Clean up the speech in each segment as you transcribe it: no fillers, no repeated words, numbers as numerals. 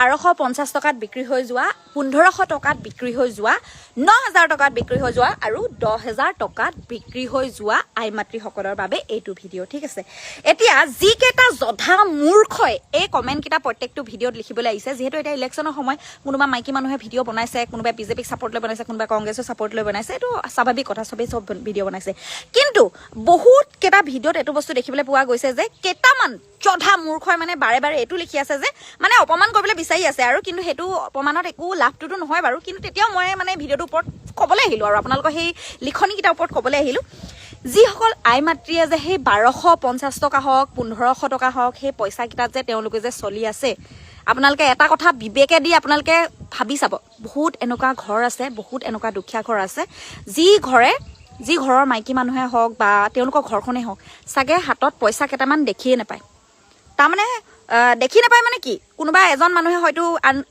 1250 টকাত বিক্ৰী হৈ যোৱা, 1500 টকাত বিক্ৰী হৈ যোৱা, 9000 টকাত বিক্ৰী হৈ যোৱা আৰু 10,000 টকাত বিক্ৰী হৈ যোৱা আই মাতৃসকলৰ বাবে এইটো ভিডিঅ', ঠিক আছে। এতিয়া যিকেইটা জধা মূৰ্খই এই কমেণ্টকেইটা প্ৰত্যেকটো ভিডিঅ'ত লিখিবলৈ আহিছে, যিহেতু এতিয়া ইলেকশ্যনৰ সময়, কোনোবা মাইকী মানুহে ভিডিঅ' বনাইছে, কোনোবাই বিজেপিক ছাপৰ্ট লৈ বনাইছে, কোনোবাই কংগ্ৰেছৰ ছাপৰ্ট লৈ বনাইছে, এইটো স্বাভাৱিক কথা, চবেই চব ভিডিঅ' বনাইছে। কিন্তু বহুত কেইটা ভিডিঅ'ত এইটো বস্তু দেখিবলৈ পোৱা গৈছে যে কেইটামান জধা মূৰ্খই মানে বাৰে বাৰে এইটো লিখি আছে যে মানে অপমান কৰিবলৈ বিচাৰি আছে আৰু, কিন্তু সেইটো অপমানত একো লাভটোতো নহয় বাৰু। কিন্তু তেতিয়াও মই মানে ভিডিঅ'টোৰ ওপৰত ক'বলৈ আহিলোঁ আৰু আপোনালোকৰ সেই লিখনিকেইটাৰ ওপৰত ক'বলৈ আহিলোঁ। যিসকল আই মাতৃয়ে যে সেই 1250 টকা হওক, 1500 টকা হওক, সেই পইচাকেইটাত যে তেওঁলোকে যে চলি আছে, আপোনালোকে এটা কথা বিবেকে দি আপোনালোকে ভাবি চাব। বহুত এনেকুৱা ঘৰ আছে, বহুত এনেকুৱা দুখীয়া ঘৰ আছে, যি ঘৰৰ মাইকী মানুহে হওক বা তেওঁলোকৰ ঘৰখনেই হওক, চাগে হাতত পইচা কেইটামান দেখিয়ে নাপায়। তাৰমানে দেখি নাপায় মানে কি, কোনোবা এজন মানুহে হয়তো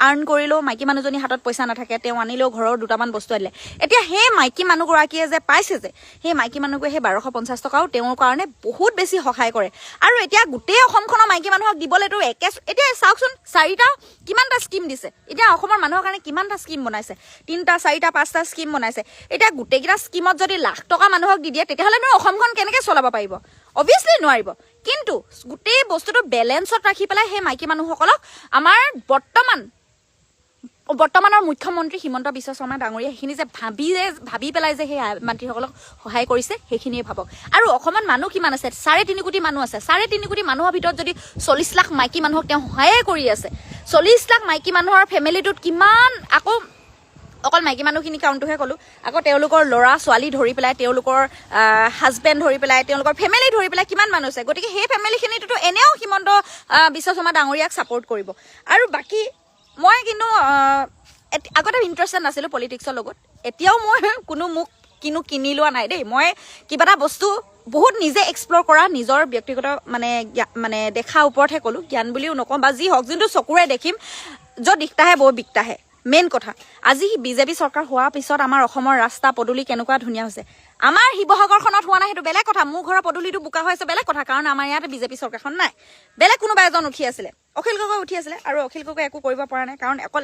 আৰ্ণ কৰিলেও মাইকী মানুহজনী হাতত পইচা নাথাকে, তেওঁ আনিলেও ঘৰৰ দুটামান বস্তু আনিলে। এতিয়া সেই মাইকী মানুহগৰাকীয়ে যে পাইছে যে সেই মাইকী মানুহগৰাকীয়ে সেই 1250 টকাও তেওঁৰ কাৰণে বহুত বেছি সহায় কৰে। আৰু এতিয়া গোটেই অসমখনৰ মাইকী মানুহক দিবলৈতো একে, এতিয়া চাওকচোন, চাৰিটা কিমানটা স্কীম দিছে। এতিয়া অসমৰ মানুহৰ কাৰণে কিমানটা স্কীম বনাইছে? তিনিটা, চাৰিটা, পাঁচটা স্কীম বনাইছে। এতিয়া গোটেইকেইটা স্কীমত যদি লাখ টকা মানুহক দি দিয়ে, তেতিয়াহ'লেনো অসমখন কেনেকৈ চলাব পাৰিব? অভিয়াছলি নোৱাৰিব। কিন্তু গোটেই বস্তুটো বেলেঞ্চত ৰাখি পেলাই সেই মাইকী মানুহসকলক আমাৰ বৰ্তমানৰ মুখ্যমন্ত্ৰী হিমন্ত বিশ্ব শৰ্মা ডাঙৰীয়া সেইখিনি যে ভাবি পেলাই যে সেই মাতৃসকলক সহায় কৰিছে, সেইখিনিয়ে ভাবক। আৰু অসমত মানুহ কিমান আছে? 3.5 কোটি মানুহ আছে। 3.5 কোটি মানুহৰ ভিতৰত যদি 40 লাখ মাইকী মানুহক তেওঁ সহায়ে কৰি আছে, 40 লাখ মাইকী মানুহৰ ফেমিলিটোত কিমান, আকৌ অকল মাইকী মানুহখিনি কাউণ্টটোহে ক'লোঁ, আকৌ তেওঁলোকৰ ল'ৰা ছোৱালী ধৰি পেলাই, তেওঁলোকৰ হাজবেণ্ড ধৰি পেলাই, তেওঁলোকৰ ফেমিলি ধৰি পেলাই কিমান মানুহ আছে। গতিকে সেই ফেমিলিখিনিতো এনেও হিমন্ত বিশ্ব শৰ্মা ডাঙৰীয়াক ছাপৰ্ট কৰিব। আৰু বাকী মই কিন্তু আগতে ইণ্টাৰেষ্টেড নাছিলোঁ পলিটিক্সৰ লগত। এতিয়াও মই কোনো মোক কিনো কিনি লোৱা নাই দেই। মই কিবা এটা বস্তু বহুত নিজে এক্সপ্ল'ৰ কৰা, নিজৰ ব্যক্তিগত মানে মানে দেখা ওপৰতহে ক'লোঁ, জ্ঞান বুলিও নকওঁ বা যি হওক, যোনটো চকুৰে দেখিম, য'ত दिखता है वो बिकता है। মেইন কথা, আজি বিজেপি চৰকাৰ হোৱাৰ পিছত আমাৰ অসমৰ ৰাস্তা পদূলি কেনেকুৱা ধুনীয়া হৈছে। আমাৰ শিৱসাগৰখনত হোৱা নাই, সেইটো বেলেগ কথা। মোৰ ঘৰৰ পদূলিটো বোকা হৈ আছে, বেলেগ কথা, কাৰণ আমাৰ ইয়াত বিজেপি চৰকাৰখন নাই। বেলেগ কোনোবা এজন উঠি আছিলে, অখিল গগৈ উঠি আছিলে, আৰু অখিল গগৈ একো কৰিব পৰা নাই। কাৰণ অকল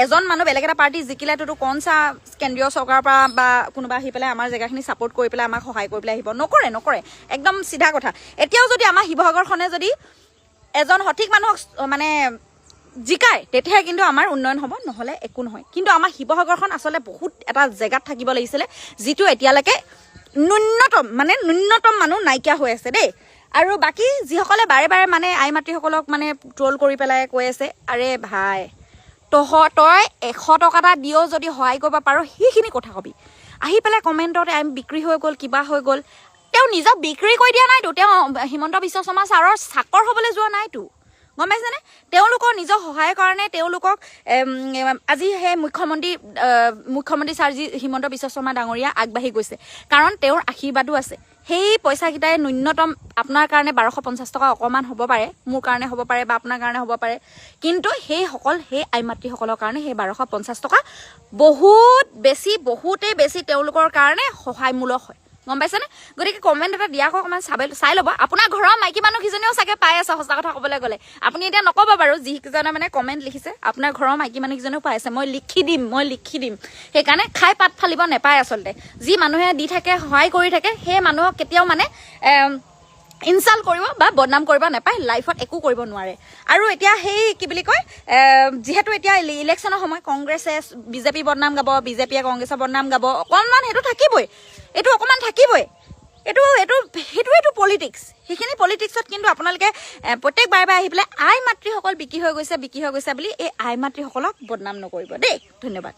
এজন মানুহ বেলেগ এটা পাৰ্টি জিকিলেতো कौन सा কেন্দ্ৰীয় চৰকাৰৰ পৰা বা কোনোবা আহি পেলাই আমাৰ জেগাখিনি ছাপৰ্ট কৰি পেলাই আমাক সহায় কৰি পেলাই আহিব? নকৰে, নকৰে, একদম চিধা কথা। এতিয়াও যদি আমাৰ শিৱসাগৰখনে যদি এজন সঠিক মানুহক মানে জিকায়, তেতিয়াহে কিন্তু আমাৰ উন্নয়ন হ'ব, নহ'লে একো নহয়। কিন্তু আমাৰ শিৱসাগৰখন আচলতে বহুত এটা জেগাত থাকিব লাগিছিলে, যিটো এতিয়ালৈকে ন্যূনতম মানে ন্যূনতম মানুহ নাইকিয়া হৈ আছে দেই। আৰু বাকী যিসকলে বাৰে বাৰে মানে আই মাতৃসকলক মানে ট্ৰল কৰি পেলাই কৈ আছে, আৰে ভাই, তই 100 টকা এটা দিও যদি সহায় কৰিব পাৰ, সেইখিনি কথা কবি। আহি পেলাই কমেণ্টত আই বিক্ৰী হৈ গ'ল, কিবা হৈ গ'ল, তেওঁ নিজক বিক্ৰী কৰি দিয়া নাইতো। তেওঁ হিমন্ত বিশ্ব শৰ্মা ছাৰৰ চাকৰ হ'বলৈ যোৱা নাইতো, গম পাইছেনে? তেওঁলোকৰ নিজৰ সহায়ৰ কাৰণে তেওঁলোকক আজি সেই মুখ্যমন্ত্ৰী ছাৰ যি হিমন্ত বিশ্ব শৰ্মা ডাঙৰীয়া আগবাঢ়ি গৈছে, কাৰণ তেওঁৰ আশীৰ্বাদো আছে। সেই পইচাকেইটাই ন্যূনতম আপোনাৰ কাৰণে 1250 টকা অকণমান হ'ব পাৰে, মোৰ কাৰণে হ'ব পাৰে বা আপোনাৰ কাৰণে হ'ব পাৰে, কিন্তু সেই আই মাতৃসকলৰ কাৰণে সেই 1250 টকা বহুত বেছি, বহুতেই বেছি তেওঁলোকৰ কাৰণে সহায়মূলক হয়, গম পাইছেনে? গতিকে কমেণ্ট এটা দিয়া আকৌ অকণমান চাই ল'ব। আপোনাৰ ঘৰৰ মাইকী মানুহকেইজনীও চাগে পাই আছে। সঁচা কথা ক'বলৈ গ'লে আপুনি এতিয়া নক'ব বাৰু, যিকেইজনে মানে কমেণ্ট লিখিছে, আপোনাৰ ঘৰৰ মাইকী মানুহকেইজনেও পাই আছে। মই লিখি দিম, মই লিখি দিম। সেইকাৰণে খাই পাত ফালিব নাপায়। আচলতে যি মানুহে দি থাকে, সহায় কৰি থাকে, সেই মানুহক কেতিয়াও মানে ইনচাল্ট কৰিব বা বদনাম কৰিব নাপায়। লাইফত একো কৰিব নোৱাৰে। আৰু এতিয়া সেই কি বুলি কয়, যিহেতু এতিয়া ইলেকশ্যনৰ সময়, কংগ্ৰেছে বিজেপি বদনাম গাব, বিজেপিয়ে কংগ্ৰেছৰ বদনাম গাব, অকণমান সেইটো থাকিবই, এইটো অকণমান থাকিবই। এইটো এইটো সেইটোৱেইটো পলিটিক্স। সেইখিনি পলিটিক্সত কিন্তু আপোনালোকে প্ৰত্যেক বাৰে বাৰে আহি পেলাই আই মাতৃসকল বিক্ৰী হৈ গৈছে, বিক্ৰী হৈ গৈছে বুলি এই আই মাতৃসকলক বদনাম নকৰিব দেই। ধন্যবাদ।